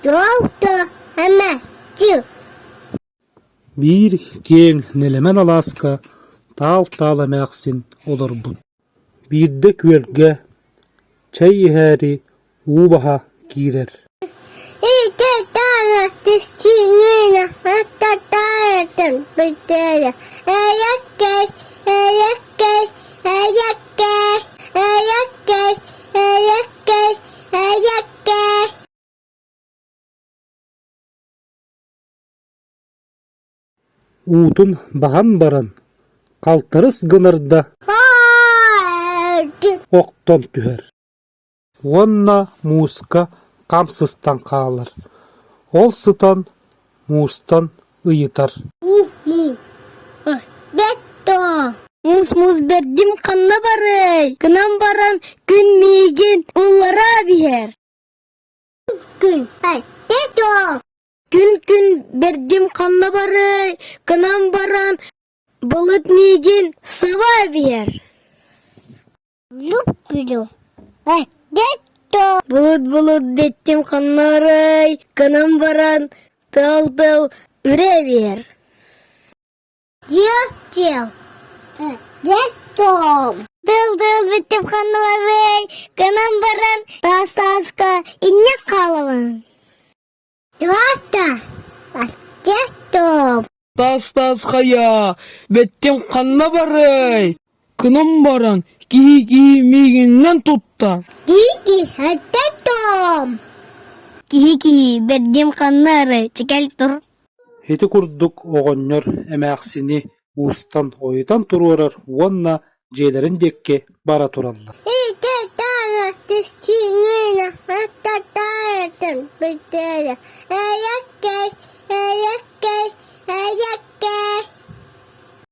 Доҕор эмээччи Биир киэҥ нэлэмэн алааска таал-таал эмээхсин олорбут. Биирдэ күөлгэ чэй иһээри уу баһа киирэр. Уутун баһан баран, халтарыс гынар да охтон түһэр уонна мууска хам сыстан хаалар. Ол сытан муустан ыйытар: Муус-муус бэрдим ханна барыай, гынан баран күн миигин уллараа биһэр Күн Күн-күн бэрдим ханна барыай, гынан баран былыт миигин саба биһэр Былыт-былыт бэттим ханна барыай, гынан баран тыал-тыал үрэ биһэр Тыл-тыл бүттүм ханналарый, гынан баран таас-тааска инньэ хаалабын. Таас-таас хайа, бэттим ханна барыай, гынан баран киһи-киһи миигиннэн туттар. Киһи-киһи бэрдим ханна арай, чэкэл тур. Ити курдук оҕонньор эмээхсини уустан ойутан туруорар уонна дьиэлэрин диэки бара тураллар.